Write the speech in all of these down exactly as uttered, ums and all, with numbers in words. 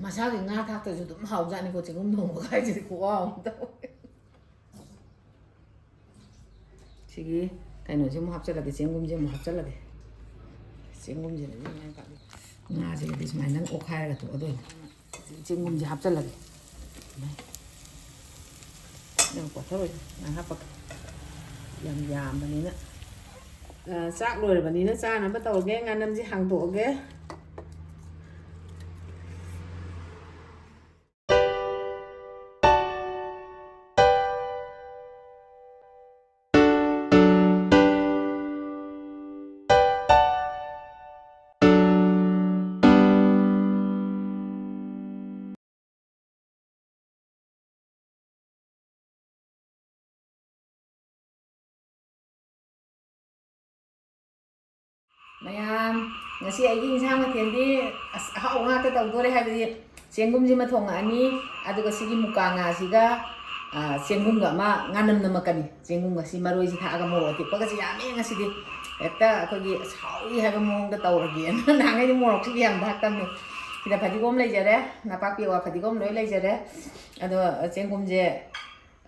ꯃꯁꯥꯒꯤ ꯉꯥ ꯊꯥꯛꯇ꯭ꯔꯁꯨ ꯑꯗꯨꯝ ꯍꯥꯎꯖꯥꯠꯅꯤꯀꯣ, ꯆꯦꯡꯒꯨꯝ ꯊꯣꯡꯕ ꯀꯥꯏꯁꯤꯗꯤ ꯈꯨꯍꯥꯎ ꯑꯃ ꯇꯧꯋꯦ꯫ ꯁꯤꯒꯤ ꯀꯩꯅꯣꯁꯦ ꯑꯃꯨꯛ ꯍꯥꯞꯆꯤꯜꯂꯒꯦ, ꯆꯦꯡꯒꯨꯝꯁꯦ ꯑꯃꯨꯛ ꯍꯥꯞꯆꯤꯜꯂꯒꯦ꯫ ꯆꯦꯡꯒꯨꯝꯁꯤꯅ ꯁꯨꯃꯥꯏꯅ ꯀꯥꯞꯄꯤ꯫ ꯉꯥꯁꯤꯒꯗꯤ ꯁꯨꯃꯥꯏꯅ ꯑꯣꯠꯈꯥꯏꯔꯒ ꯇꯣꯛꯑꯗꯣꯏꯅꯤ꯫ ꯆꯦꯡꯒꯨꯝꯁꯦ ꯍꯥꯞꯆꯤꯜꯂꯒꯦ꯫ ꯌꯥꯝ ꯀꯣꯠꯊꯔꯣꯏꯗ, ꯉꯥꯏꯍꯥꯛ ꯍꯥꯞꯄꯛꯀꯦ꯫ ꯌꯥꯝ ꯌꯥꯝꯕꯅꯤꯅ꯫ ꯑ, ꯆꯥꯛ ꯂꯣꯏꯔꯕꯅꯤꯅ ꯆꯥꯅꯕ ꯇꯧꯔꯒꯦ꯫ ꯉꯥꯅꯝꯁꯦ ꯍꯥꯡꯗꯣꯛꯑꯒꯦ꯫ ꯃꯌꯥꯝ, ꯉꯁꯤ ꯑꯩꯒꯤ ꯏꯟꯁꯥꯡ ꯃꯊꯦꯜꯗꯤ ꯑꯁ ꯑꯍꯥꯎꯕ ꯉꯥꯛꯇ ꯇꯧꯗꯣꯔꯦ, ꯍꯥꯏꯕꯗꯤ ꯆꯦꯡꯒꯨꯝꯁꯤꯃ ꯊꯣꯡꯉꯛꯑꯅꯤ, ꯑꯗꯨꯒ ꯁꯤꯒꯤ ꯃꯨꯀꯥ ꯉꯥꯁꯤꯒ, ꯑ, ꯆꯦꯡꯒꯨꯝꯒ ꯑꯃ ꯉꯥꯅꯝ ꯅꯝꯃꯛꯀꯅꯤ꯫ ꯆꯦꯡꯒꯨꯝꯒ ꯁꯤ ꯃꯔꯣꯏꯁꯤ ꯊꯥꯛꯑꯒ ꯃꯣꯔꯣꯛ ꯑꯇꯦꯛꯄꯒꯁꯤ ꯌꯥꯝꯃꯦ ꯉꯁꯤꯗꯤ꯫ ꯍꯦꯛꯇ ꯑꯩꯈꯣꯏꯒꯤ ꯑꯁ ꯍꯥꯎꯏ ꯍꯥꯏꯕ ꯃꯑꯣꯡꯗ ꯇꯧꯔꯒꯦꯅ꯫ ꯅꯍꯥꯟꯈꯩꯗꯤ ꯃꯣꯔꯣꯛꯁꯤꯗꯤ ꯌꯥꯝ ꯊꯥꯛꯇꯕꯅꯤ꯫ ꯁꯤꯗ ꯐꯗꯤꯒꯣꯝ ꯂꯩꯖꯔꯦ, ꯅꯄꯥꯛꯄꯤ ꯑꯋꯥ ꯐꯗꯤꯒꯣꯝ ꯂꯣꯏ ꯂꯩꯖꯔꯦ꯫ ꯑꯗꯣ ꯆꯦꯡꯒꯨꯝꯁꯦ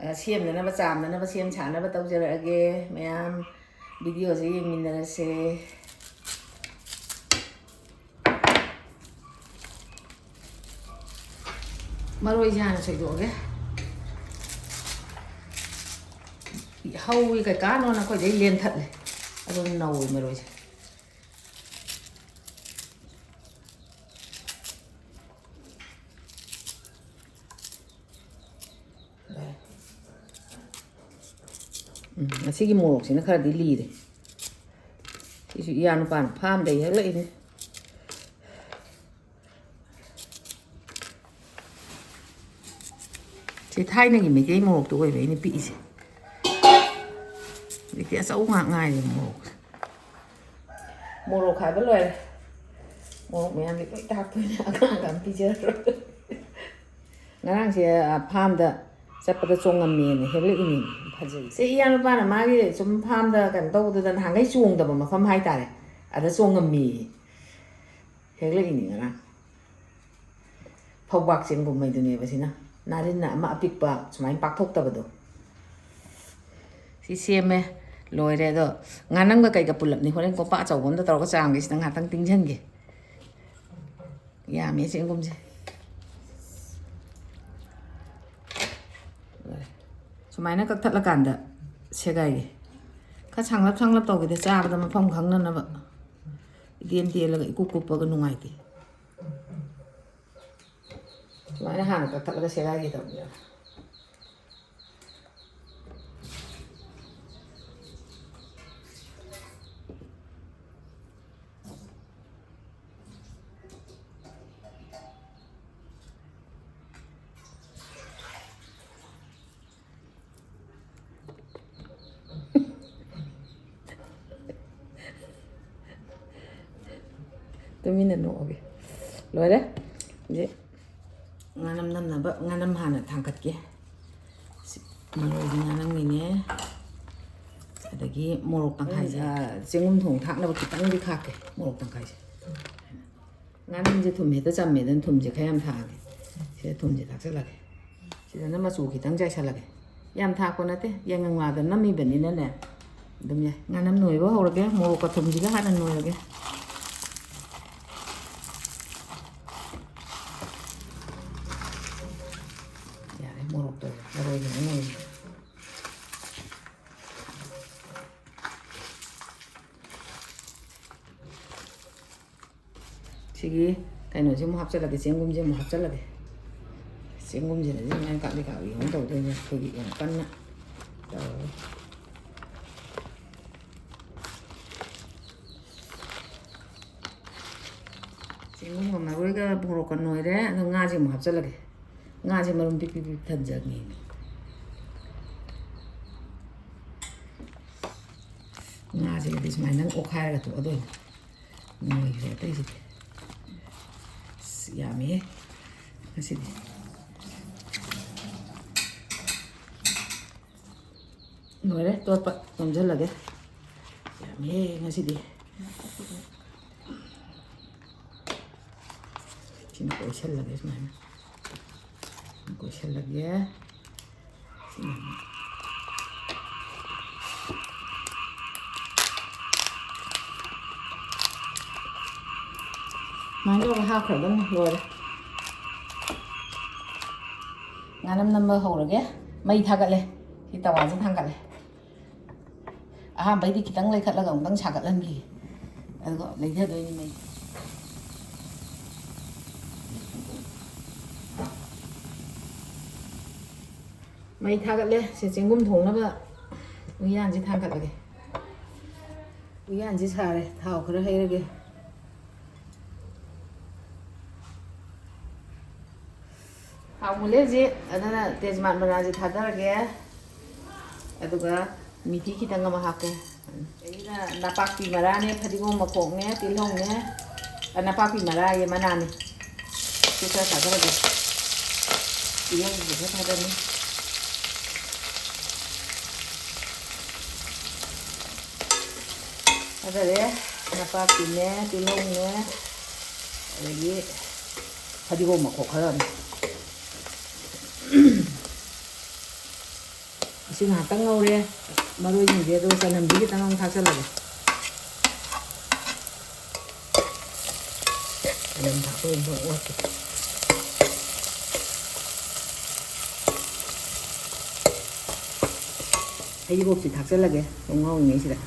ꯑ, ꯁꯦꯝꯅꯅꯕ, ꯆꯥꯝꯅꯅꯕ, ꯁꯦꯝ ꯁꯥꯅꯕ ꯇꯧꯖꯔꯛꯑꯒꯦ꯫ ꯃꯌꯥꯝ ꯚꯤꯗꯤꯑꯣꯁꯦ ꯌꯦꯡꯃꯤꯟꯅꯔꯁꯦ꯫ ꯃꯔꯣꯏꯁꯦ ꯍꯥꯟꯅ ꯁꯣꯏꯗꯣꯛꯑꯒꯦ꯫ ꯍꯧꯏ ꯀꯩꯀꯥꯅꯣꯅ ꯑꯩꯈꯣꯏꯗꯩ ꯂꯦꯟꯊꯠꯂꯦ, ꯑꯗꯨꯅ ꯅꯧꯏ ꯃꯔꯣꯏꯁꯦ꯫ ꯎꯝ, ꯉꯁꯤꯒꯤ ꯃꯣꯔꯣꯛꯁꯤꯅ ꯈꯔꯗꯤ ꯂꯤꯔꯦ꯫ ꯁꯤꯁꯨ ꯏꯌꯥ ꯅꯨꯄꯥꯅ ꯐꯥꯝꯗꯩ ꯍꯦꯛꯂꯛꯏꯅꯦ꯫ ꯁꯤ ꯊꯥꯏꯅꯒꯤ ꯃꯩꯇꯩ ꯃꯣꯔꯣꯛꯇꯣ ꯑꯣꯏꯕ ꯑꯩꯅ ꯄꯤꯛꯏꯁꯦ꯫ ꯍꯧꯖꯤꯛꯇꯤ ꯑꯆꯧ ꯉꯥꯛ ꯉꯥꯏꯔꯦ ꯃꯣꯔꯣꯛ꯫ ꯃꯣꯔꯣꯛ ꯍꯥꯏꯕ ꯂꯣꯏꯔꯦ꯫ ꯃꯣꯔꯣꯛ ꯃꯌꯥꯝꯗꯤ ꯂꯣꯏ ꯇꯥꯛꯇꯣꯏꯅꯦ, ꯑꯉꯥꯡꯗ ꯑꯝ ꯄꯤꯖꯔꯔꯣꯏ꯫ ꯉꯔꯥꯡꯁꯦ, ꯑ, ꯐꯥꯝꯗ ꯆꯠꯄꯗ ꯆꯣꯡꯉꯝꯃꯦꯅ ꯍꯦꯛꯂꯛꯏꯅꯦ꯫ ꯐꯖꯩ꯫ ꯁꯤ ꯏꯌꯥ ꯅꯨꯄꯥꯅ ꯃꯥꯒꯤ ꯁꯨꯝ ꯐꯥꯝꯗ ꯀꯩꯅꯣ ꯇꯧꯕꯗꯨꯗ ꯅꯍꯥꯟꯈꯩ ꯆꯣꯡꯗꯕ ꯃꯐꯝ ꯍꯥꯏꯇꯥꯔꯦ, ꯑꯗ ꯆꯣꯡꯉꯝꯃꯦꯌꯦ꯫ ꯍꯦꯛꯂꯛꯏꯅꯦ ꯉꯔꯥꯡ꯫ ꯐꯧꯕꯥꯛ ꯆꯦꯡꯒꯨꯝ ꯃꯩꯗꯨꯅꯦꯕ ꯁꯤꯅ꯫ ꯅꯥꯔꯤꯟꯅ ꯑꯃ ꯑꯄꯤꯛꯄ ꯁꯨꯃꯥꯏꯅ ꯄꯥꯛꯊꯣꯛꯇꯕꯗꯣ꯫ ꯁꯤ ꯁꯦꯝꯃꯦ, ꯂꯣꯏꯔꯦ꯫ ꯑꯗꯣ ꯉꯥꯅꯝꯒ ꯀꯩꯒ ꯄꯨꯜꯂꯞꯅꯤ꯫ ꯍꯣꯔꯦꯟ ꯀꯣꯝꯄꯥꯛ ꯑꯆꯧꯕ ꯑꯃꯗ ꯇꯧꯔꯒ ꯆꯥꯝꯒꯦ, ꯁꯤꯗ ꯉꯥꯏꯍꯥꯛꯇꯪ ꯇꯤꯡꯁꯤꯟꯒꯦ꯫ ꯌꯥꯝꯃꯦ ꯆꯦꯡꯒꯨꯝꯁꯦ꯫ ꯂꯣꯏꯔꯦ꯫ ꯁꯨꯃꯥꯏꯅ ꯀꯛꯊꯠꯂꯀꯥꯟꯗ ꯁꯦꯒꯥꯏꯒꯦ꯫ ꯈꯔ ꯁꯥꯡꯂꯞ ꯁꯥꯡꯂꯞ ꯇꯧꯒꯦꯗ, ꯆꯥꯕꯗ ꯃꯐꯝ ꯈꯪꯅꯅꯕ꯫ ꯏꯇꯦꯟ ꯇꯦꯜꯂꯒ ꯏꯀꯨꯞ ꯀꯨꯞꯄꯒ ꯅꯨꯡꯉꯥꯏꯇꯦ꯫ ꯁꯨꯃꯥꯏꯅ ꯍꯥꯟꯅ ꯀꯛꯊꯠꯂꯒ ꯁꯦꯒꯥꯏꯒꯦ ꯇꯧꯕꯅꯦꯕ꯫ ꯇꯨꯃꯤꯟꯅ ꯅꯣꯛꯑꯒꯦ꯫ ꯂꯣꯏꯔꯦ꯫ ꯍꯧꯖꯤꯛ ꯉꯥꯅꯝ ꯅꯝꯅꯕ ꯉꯥꯅꯝ ꯍꯥꯟꯅ ꯊꯥꯡꯀꯠꯀꯦ꯫ ꯁꯤ ꯃꯔꯣꯏꯒꯤ ꯉꯥꯅꯝꯒꯤꯅꯦ꯫ ꯑꯗꯒꯤ ꯃꯣꯔꯣꯛ ꯇꯪꯈꯥꯏꯁꯦ꯫ ꯑ, ꯆꯦꯡꯒꯨꯝ ꯊꯣꯡ ꯊꯥꯛꯅꯕ ꯈꯤꯇꯪꯗꯤ ꯈꯥꯛꯀꯦ, ꯃꯣꯔꯣꯛ ꯇꯪꯈꯥꯏꯁꯦ꯫ ꯉꯥꯅꯝꯁꯦ ꯊꯨꯝ ꯍꯦꯛꯇ ꯆꯝꯃꯦꯗꯅ ꯊꯨꯝꯁꯦ ꯈꯔ ꯌꯥꯝ ꯊꯥꯛꯑꯒꯦ꯫ ꯁꯤꯗ ꯊꯨꯝꯁꯦ ꯊꯥꯛꯆꯜꯂꯒꯦ꯫ ꯁꯤꯗꯅ ꯃꯆꯨ ꯈꯤꯇꯪ ꯆꯥꯏꯁꯜꯂꯒꯦ꯫ ꯌꯥꯝ ꯊꯥꯛꯄ ꯅꯠꯇꯦ, ꯌꯥꯏꯉꯪꯂꯥꯗ ꯅꯝꯃꯤꯕꯅꯤꯅꯅꯦ꯫ ꯑꯗꯨꯝ ꯌꯥꯏ꯫ ꯉꯥꯅꯝ ꯅꯣꯏꯕ ꯍꯧꯔꯒꯦ, ꯃꯣꯔꯣꯛꯀ ꯊꯨꯝꯁꯤꯒ ꯍꯥꯟꯅ ꯅꯣꯏꯔꯒꯦ꯫ ꯌꯥꯔꯦ, ꯃꯣꯔꯣꯛꯇꯣ ꯃꯔꯣꯏꯗꯨꯅ ꯅꯣꯏꯔꯦ꯫ ꯁꯤꯒꯤ ꯀꯩꯅꯣꯁꯦ ꯑꯃꯨꯛ ꯍꯥꯞꯆꯜꯂꯒꯦ, ꯆꯦꯡꯒꯨꯝꯁꯦ ꯑꯃꯨꯛ ꯍꯥꯞꯆꯜꯂꯒꯦ꯫ ꯆꯦꯡꯒꯨꯝꯁꯤꯅ ꯁꯤ ꯃꯌꯥꯝ ꯀꯥꯞꯂꯤ ꯀꯥꯞꯂꯤ ꯑꯃꯨꯛ ꯇꯧꯗꯣꯏꯅꯦ ꯑꯩꯈꯣꯏꯒꯤ ꯌꯥꯝ ꯀꯟꯅ ꯇꯧꯔꯒ꯫ ꯆꯦꯡꯒꯨꯝꯒ ꯃꯔꯣꯏꯒ ꯃꯣꯔꯣꯛꯀ ꯅꯣꯏꯔꯦ꯫ ꯑꯗꯣ ꯉꯥꯁꯦ ꯑꯃꯨꯛ ꯍꯥꯞꯆꯜꯂꯒꯦ꯫ ꯉꯥꯁꯦ ꯃꯔꯨꯝ ꯄꯤꯛ ꯄꯤꯛ ꯄꯤꯛ ꯊꯝꯖꯒꯦ꯫ ꯉꯥꯁꯤꯒꯗꯤ ꯁꯨꯃꯥꯏꯅ ꯑꯣꯠꯈꯥꯏꯔꯒ ꯇꯣꯛꯑꯗꯣꯏꯅꯤ꯫ ꯅꯣꯏꯈ꯭ꯔꯦ ꯑꯇꯩꯁꯤꯗꯤ꯫ ꯑꯁ, ꯌꯥꯝꯃꯤꯍꯦ ꯉꯁꯤꯗꯤ꯫ ꯂꯣꯏꯔꯦ ꯇꯣꯠꯄ, ꯅꯝꯁꯤꯜꯂꯒꯦ꯫ ꯌꯥꯝꯃꯤꯍꯦ ꯉꯁꯤꯗꯤ꯫ ꯁꯤꯅ ꯀꯣꯏꯁꯤꯜꯂꯒꯦ ꯁꯨꯃꯥꯏꯅ꯫ ꯀꯣꯏꯁꯤꯜꯂꯒꯦ꯫ ꯁꯨꯃꯥꯏꯅ ꯇꯧꯔꯒ ꯍꯥꯞꯈ꯭ꯔꯗꯝꯅꯤ꯫ ꯂꯣꯏꯔꯦ꯫ ꯉꯥꯅꯝ ꯅꯝꯕ ꯍꯧꯔꯒꯦ꯫ ꯃꯩ ꯊꯥꯒꯠꯂꯦ꯫ ꯁꯤ ꯇꯋꯥꯁꯦ ꯊꯥꯡꯒꯠꯂꯦ꯫ ꯑꯍꯥꯟꯕꯩꯗꯤ ꯈꯤꯇꯪ ꯂꯩꯈꯠꯂꯒ ꯑꯃꯨꯛꯇꯪ ꯁꯥꯒꯠꯍꯟꯈꯤ꯫ ꯑꯗꯨꯒ ꯂꯩꯊꯗꯣꯏꯅꯤ ꯃꯩ꯫ ꯃꯩ ꯊꯥꯒꯠꯂꯦ꯫ ꯁꯦ, ꯆꯦꯡꯒꯨꯝ ꯊꯣꯡꯅꯕ ꯎꯌꯥꯟꯁꯤ ꯊꯥꯡꯒꯠꯂꯒꯦ꯫ ꯎꯌꯥꯟꯁꯤ ꯁꯥꯔꯦ꯫ ꯊꯥꯎ ꯈꯔ ꯍꯩꯔꯒꯦ꯫ ꯊꯥꯎ ꯃꯨꯜꯂꯦ ꯍꯧꯖꯤꯛ꯫ ꯑꯗꯨꯅ ꯇꯦꯖꯄꯥꯠ ꯃꯅꯥꯁꯦ ꯊꯥꯗꯔꯒꯦ꯫ ꯑꯗꯨꯒ ꯃꯤꯊꯤ ꯈꯤꯇꯪ ꯑꯃ ꯍꯥꯞꯀꯦ꯫ ꯑꯩꯅ ꯅꯄꯥꯛꯄꯤ ꯃꯔꯥꯅꯦ, ꯐꯗꯤꯒꯣꯝ ꯃꯈꯣꯛꯅꯦ, ꯇꯤꯜꯍꯧꯅꯦ, ꯑ, ꯅꯄꯥꯛꯄꯤ ꯃꯔꯥꯌꯦ, ꯃꯅꯥꯅꯦ꯫ ꯁꯤ ꯈꯔ ꯊꯥꯗꯔꯒꯦ꯫ ꯇꯤꯜꯍꯧꯁꯤꯁꯨ ꯈꯔ ꯊꯥꯗꯔꯅꯤ꯫ ꯊꯥꯗꯔꯦ꯫ ꯅꯄꯥꯛꯄꯤꯅꯦ, ꯇꯤꯜꯍꯧꯅꯦ, ꯑꯗꯒꯤ ꯐꯗꯤꯒꯣꯝ ꯃꯈꯣꯛ ꯈꯔ ꯑꯃ꯫ ꯏꯁꯤꯡ ꯉꯥꯏꯍꯥꯛꯇꯪ ꯉꯧꯔꯦ꯫ ꯃꯔꯣꯏꯁꯤꯡꯁꯦ ꯑꯗꯨꯒ ꯆꯅꯝꯁꯤ ꯈꯤꯇꯪ ꯑꯃꯨꯛ ꯊꯥꯛꯆꯜꯂꯒꯦ꯫ ꯆꯅꯝ ꯊꯥꯛꯄ ꯑꯃꯨꯛ ꯑꯣꯠꯀꯦ꯫ ꯍꯩꯔꯤꯕꯣꯞꯁꯤ ꯊꯥꯛꯆꯜꯂꯒꯦ ꯁꯨꯝ ꯉꯧꯔꯤꯉꯩꯁꯤꯗ꯫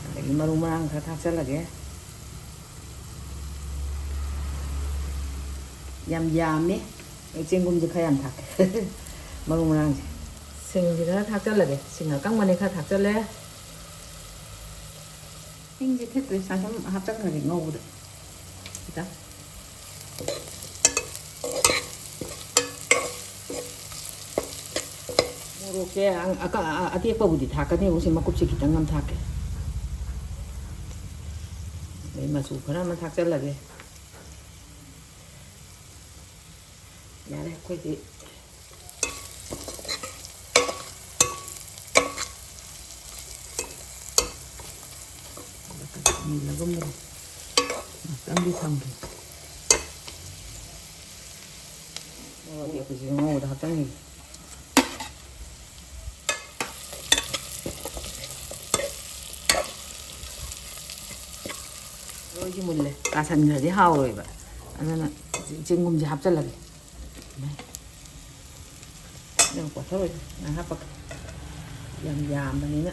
ꯑꯗꯒꯤ ꯃꯔꯨ ꯃꯔꯥꯡ ꯈꯔ ꯊꯥꯛꯆꯜꯂꯒꯦ꯫ ꯌꯥꯝ ꯌꯥꯝꯃꯦ꯫ ꯑꯩ ꯆꯦꯡꯒꯨꯝꯁꯦ ꯈꯔ ꯌꯥꯝ ꯊꯥꯛꯀꯦ꯫ ꯃꯔꯨ ꯃꯔꯥꯡꯁꯦ꯫ ꯁꯤꯡꯁꯦ ꯈꯔ ꯊꯥꯛꯆꯜꯂꯒꯦ꯫ ꯁꯤꯡ ꯑꯀꯪꯕꯅꯦ ꯈꯔ ꯊꯥꯛꯆꯜꯂꯦ꯫ ꯍꯤꯡꯁꯦ ꯊꯤꯠꯇ꯭ꯔꯦ, ꯁꯥꯏ ꯁꯨꯝ ꯍꯥꯞꯆꯟꯈ꯭ꯔꯒꯦ ꯉꯧꯕꯗ ꯈꯤꯇꯪ꯫ ꯃꯣꯔꯣꯛꯁꯦ ꯑꯪ-, ꯑꯀ-, ꯑ-, ꯑꯇꯦꯛꯄꯕꯨꯗꯤ ꯊꯥꯛꯀꯅꯦꯕ, ꯁꯤ ꯃꯀꯨꯞꯁꯦ ꯈꯤꯇꯪ ꯑꯃ ꯊꯥꯛꯀꯦ꯫ ꯑꯗꯩ ꯃꯆꯨ ꯈꯔ ꯑꯃ ꯊꯥꯛꯆꯜꯂꯒꯦ꯫ ꯌꯥꯔꯦ, ꯑꯩꯈꯣꯏꯗꯤ ꯃꯨꯜꯂꯒꯨꯝꯕꯅꯤ꯫ ꯉꯥꯛꯇꯪꯗꯤ ꯊꯝꯒꯦ꯫ ꯑꯣ, ꯑꯩꯈꯣꯏꯁꯦ ꯉꯧꯕꯗ ꯍꯥꯞꯆꯟꯈꯤꯒꯦ꯫ ꯃꯔꯣꯏꯁꯤ ꯃꯨꯜꯂꯦ, ꯀꯥꯁꯟꯈ꯭ꯔꯗꯤ ꯍꯥꯎꯔꯣꯏꯕ꯫ ꯑꯗꯨꯅ ꯆꯦꯡꯒꯨꯝꯁꯦ ꯍꯥꯞꯆꯜꯂꯒꯦ꯫ ꯌꯥꯝ ꯀꯣꯊꯔꯣꯏꯗ, ꯉꯥꯏꯍꯥꯛ ꯍꯥꯞꯄꯛꯀꯦ꯫ ꯌꯥꯝ ꯌꯥꯝꯕꯅꯤꯅ꯫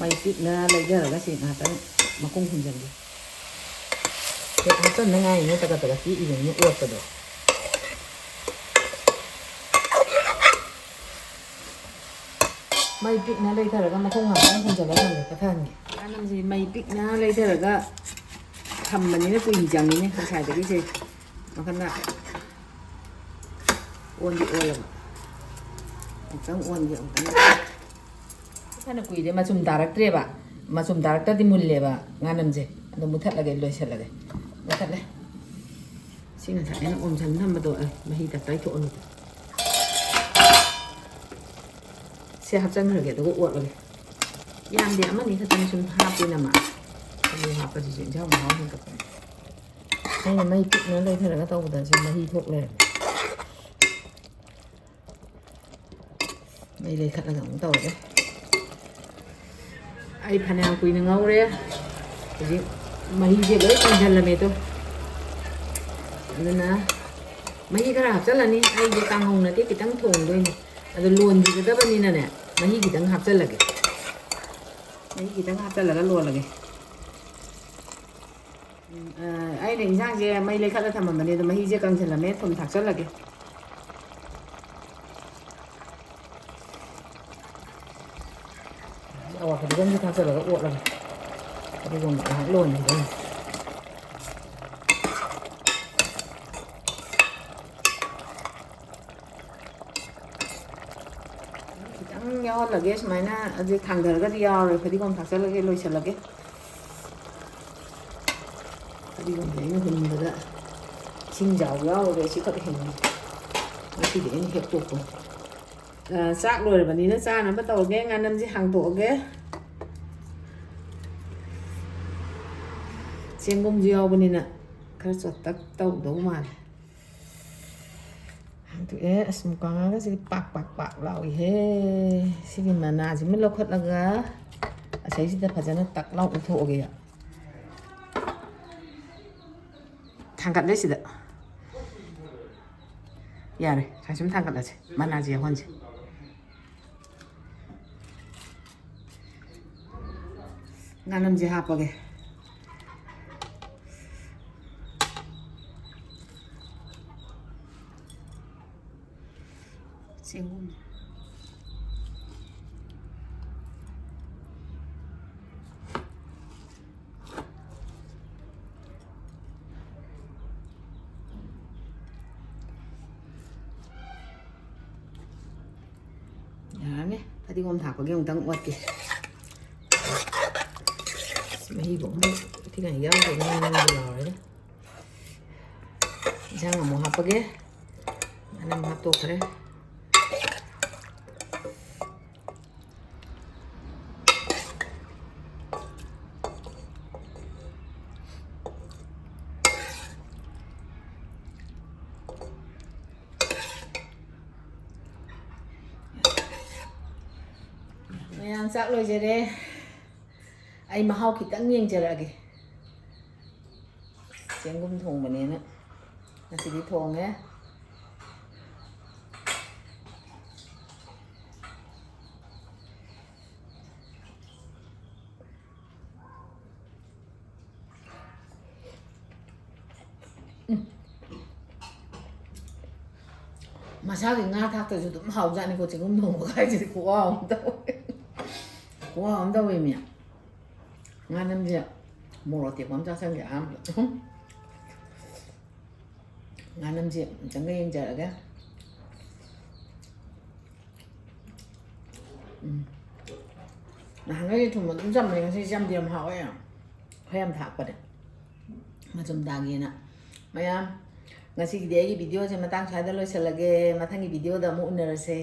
ꯃꯩ ꯄꯤꯛꯅ ꯂꯩꯊꯔꯒ ꯁꯤ ꯉꯥꯏꯍꯥꯛꯇꯪ ꯃꯈꯨꯝ ꯈꯨꯝꯖꯤꯟꯒꯦ꯫ ꯍꯦꯛ ꯍꯥꯞꯆꯟꯅꯉꯥꯏꯅꯦ ꯇꯒꯠ ꯇꯒꯠ ꯇꯦꯛꯏꯕꯅꯤꯅ ꯑꯣꯠꯄꯗꯣ꯫ ꯃꯩ ꯄꯤꯛꯅ ꯂꯩꯊꯔꯒ ꯃꯈꯨꯝ ꯉꯥꯏꯍꯥꯛꯇꯪ ꯈꯨꯝꯖꯤꯜꯂ ꯊꯝꯒꯦ, ꯄꯠꯊꯍꯟꯒꯦ꯫ ꯉꯥꯅꯝꯁꯤ ꯃꯩ ꯄꯤꯛꯅ ꯂꯩꯊꯔꯒ ꯊꯝꯕꯅꯤꯅ ꯀꯨꯏꯅ ꯆꯪꯉꯤꯅꯦ ꯉꯁꯥꯏꯗꯒꯤꯁꯦ꯫ ꯃꯈꯟꯗ ꯑꯣꯟꯗꯤ ꯑꯣꯜꯂꯕ꯫ ꯑꯃꯨꯛꯇꯪ ꯑꯣꯟꯒꯦ, ꯑꯃꯨꯛꯇꯪ꯫ ꯐꯅ ꯀꯨꯏꯔꯦ, ꯃꯆꯨꯝ ꯇꯥꯔꯛꯇ꯭ꯔꯦꯕ꯫ ꯃꯆꯨꯝ ꯇꯥꯔꯛꯇ꯭ꯔꯗꯤ ꯃꯨꯜꯂꯦꯕ ꯉꯥꯅꯝꯁꯦ꯫ ꯑꯗꯣ ꯃꯨꯊꯠꯂꯒꯦ, ꯂꯣꯏꯁꯤꯜꯂꯒꯦ꯫ ꯃꯨꯊꯠꯂꯦ꯫ ꯁꯤ ꯉꯁꯥꯏ ꯑꯩꯅ ꯑꯣꯝꯁꯟ ꯊꯝꯕꯗꯣ, ꯑꯩ ꯃꯍꯤ ꯇꯞꯇꯥꯏ ꯊꯣꯛꯍꯜꯂꯨꯒꯦ꯫ ꯁꯦ ꯍꯥꯞꯆꯟꯈ꯭ꯔꯒꯦ, ꯑꯗꯨꯒ ꯑꯣꯠꯂꯒꯦ꯫ ꯌꯥꯝꯗꯦ, ꯑꯃꯅꯤ ꯈꯛꯇꯅꯤ ꯁꯨꯝ ꯍꯥꯞꯄꯦꯅ ꯃꯥ꯫ ꯑꯂꯨ ꯍꯥꯞꯄꯁꯤꯁꯨ ꯏꯟꯖꯥꯡ ꯃꯍꯥꯎ ꯍꯦꯟꯒꯠꯄꯅꯤ꯫ ꯑꯩꯅ ꯃꯩ ꯄꯤꯛꯅ ꯂꯩꯊꯔꯒ ꯇꯧꯕꯗ ꯁꯤ ꯃꯍꯤ ꯊꯣꯛ ꯂꯩꯔꯝꯃꯦ꯫ ꯃꯩ ꯂꯩꯈꯠꯂꯒ ꯑꯃꯨꯛ ꯇꯧꯔꯒꯦ꯫ ꯑꯩ ꯐꯅꯌꯥꯝ ꯀꯨꯏꯅ ꯉꯧꯔꯦ꯫ ꯍꯧꯖꯤꯛ ꯃꯍꯤꯁꯦ ꯂꯣꯏ ꯀꯪꯁꯤꯜꯂꯝꯃꯦ ꯑꯗꯣ꯫ ꯑꯗꯨꯅ ꯃꯍꯤ ꯈꯔ ꯍꯥꯞꯆꯤꯜꯂꯅꯤ꯫ ꯑꯩꯁꯦ ꯀꯥꯡꯍꯧ ꯅꯠꯇꯦ, ꯈꯤꯇꯪ ꯊꯣꯡꯗꯣꯏꯅꯦ꯫ ꯑꯗꯣ ꯂꯣꯟꯈꯤꯒꯗꯕꯅꯤꯅꯅꯦ, ꯃꯍꯤ ꯈꯤꯇꯪ ꯍꯥꯞꯆꯤꯜꯂꯒꯦ꯫ ꯃꯍꯤ ꯈꯤꯇꯪ ꯍꯥꯞꯆꯤꯜꯂꯒ ꯂꯣꯜꯂꯒꯦ꯫ ꯎꯝ, ꯑ, ꯑꯩꯅ ꯏꯟꯁꯥꯡꯁꯦ ꯃꯩ ꯂꯩꯈꯠꯂ ꯊꯝꯃꯝꯕꯅꯦ, ꯑꯗꯣ ꯃꯍꯤꯁꯦ ꯀꯪꯁꯤꯜꯂꯝꯃꯦ, ꯊꯨꯝ ꯊꯥꯛꯆꯜꯂꯒꯦ꯫ ꯑꯋꯥ ꯐꯗꯤꯒꯣꯝꯁꯦ ꯊꯥꯛꯆꯜꯂꯒ ꯑꯣꯠꯂꯒ ꯐꯗꯤꯒꯣꯝ ꯉꯥꯏꯍꯥꯛ ꯂꯣꯟꯈꯤꯗꯣꯏꯅꯤ꯫ ꯈꯤꯇꯪ ꯌꯥꯎꯍꯜꯂꯒꯦ ꯁꯨꯃꯥꯏꯅ, ꯑꯗꯨ ꯊꯥꯡꯊꯔꯒꯗꯤ ꯌꯥꯎꯔꯔꯣꯏ꯫ ꯐꯗꯤꯒꯣꯝ ꯊꯥꯛꯆꯜꯂꯒꯦ, ꯂꯣꯏꯁꯤꯜꯂꯒꯦ꯫ ꯐꯗꯤꯒꯣꯝꯁꯦ ꯑꯩꯅ ꯍꯨꯟꯕꯗ ꯏꯁꯤꯡ ꯌꯥꯎꯕ ꯌꯥꯎꯔꯣꯏ, ꯁꯤ ꯈꯛ ꯍꯦꯟꯅ꯫ ꯉꯁꯤꯗꯤ ꯑꯩꯅ ꯍꯦꯛꯇꯣꯛꯄ꯫ ꯑ, ꯆꯥꯛ ꯂꯣꯏꯔꯕꯅꯤꯅ ꯆꯥꯅꯕ ꯇꯧꯔꯒꯦ꯫ ꯉꯥꯅꯝꯁꯦ ꯍꯥꯡꯗꯣꯛꯑꯒꯦ꯫ ꯆꯦꯡꯒꯨꯝꯁꯨ ꯌꯥꯎꯕꯅꯤꯅ ꯈꯔ ꯆꯣꯠꯇꯛ ꯇꯧꯗꯧ ꯃꯥꯜꯂꯦ꯫ ꯍꯥꯡꯗꯣꯛꯑꯦ꯫ ꯑꯁ, ꯃꯨꯀꯥꯉꯥꯒꯁꯤꯗꯤ ꯄꯥꯛ ꯄꯥꯛ ꯄꯥꯛ ꯂꯥꯎꯏꯍꯦ꯫ ꯁꯤꯒꯤ ꯃꯅꯥꯁꯤꯃ ꯂꯧꯈꯠꯂꯒ ꯑꯁꯩꯁꯤꯗ ꯐꯖꯅ ꯇꯛ ꯂꯥꯎ ꯎꯊꯣꯛꯑꯒꯦ꯫ ꯊꯥꯡꯒꯠꯂꯦ ꯁꯤꯗ꯫ ꯌꯥꯔꯦ, ꯁꯥꯏꯁꯤꯃ ꯊꯥꯡꯒꯠꯂꯁꯦ꯫ ꯃꯅꯥꯁꯦ ꯌꯥꯎꯍꯟꯁꯦ꯫ ꯉꯥꯅꯝꯁꯦ ꯍꯥꯞꯄꯒꯦ꯫ ꯆꯦꯡꯒꯨꯝ꯫ ꯌꯥꯔꯅꯤ꯫ ꯐꯗꯤꯒꯣꯝ ꯊꯥꯛꯄꯒꯤ ꯑꯃꯨꯛꯇꯪ ꯑꯣꯠꯀꯦ꯫ ꯑꯁ, ꯃꯍꯤꯕꯨ ꯑꯃꯨꯛ ꯊꯤꯉꯥꯏ ꯌꯥꯎꯗꯕꯅꯤꯅ ꯅꯪꯗꯤ ꯂꯥꯎꯔꯦꯗ꯫ ꯏꯟꯁꯥꯡ ꯑꯃꯨꯛ ꯍꯥꯞꯄꯒꯦ꯫ ꯃꯅꯝ ꯍꯥꯞꯇꯣꯛꯈ꯭ꯔꯦ꯫ ꯃꯌꯥꯝ, ꯆꯥꯛ ꯂꯣꯏꯖꯔꯦ꯫ ꯑꯩ ꯃꯍꯥꯎ ꯈꯤꯇꯪ ꯌꯦꯡꯖꯔꯛꯑꯒꯦ꯫ ꯆꯦꯡꯒꯨꯝ ꯊꯣꯡꯕꯅꯦꯅ ꯉꯁꯤꯗꯤ ꯊꯣꯡꯉꯦ꯫ ꯃꯁꯥꯒꯤ ꯉꯥ ꯊꯥꯛꯇ꯭ꯔꯁꯨ ꯑꯗꯨꯝ ꯍꯥꯎꯖꯥꯠꯅꯤꯀꯣ, ꯆꯦꯡꯒꯨꯝ ꯊꯣꯡꯕ ꯀꯥꯏꯁꯤꯗꯤ ꯈꯨꯍꯥꯎ ꯑꯃ ꯇꯧꯋꯦ꯫ ꯈꯨꯍꯥꯎ ꯑꯃ ꯇꯧꯋꯦ ꯃꯤ꯫ ꯉꯥꯅꯝꯁꯦ ꯃꯣꯔꯣꯛ ꯑꯇꯦꯛꯄ ꯑꯃ ꯆꯥꯁꯟꯒꯦ ꯑꯍꯥꯟꯕꯗ꯫ ꯉꯥꯅꯝꯁꯦ ꯑꯃꯨꯛꯇꯪꯒ ꯌꯦꯡꯖꯔꯒꯦ꯫ ꯎꯝ꯫ ꯅꯍꯥꯟꯈꯩꯗꯤ ꯊꯨꯝ ꯑꯗꯨꯝ ꯆꯝꯕꯅꯦ, ꯉꯁꯤ ꯆꯝꯗꯦ, ꯌꯥꯝ ꯍꯥꯎꯋꯦ꯫ ꯈꯔ ꯌꯥꯝ ꯊꯥꯛꯄꯅꯦ꯫ ꯃꯆꯨꯝ ꯇꯥꯒꯦꯅ꯫ ꯃꯌꯥꯝ, ꯉꯁꯤꯒꯤꯗꯤ ꯑꯩꯒꯤ videoꯁꯦ ꯃꯇꯥꯡ ꯁ꯭ꯋꯥꯏꯗ ꯂꯣꯏꯁꯤꯜꯂꯒꯦ꯫ ꯃꯊꯪꯒꯤ videoꯗ ꯑꯃꯨꯛ ꯎꯅꯔꯁꯦ꯫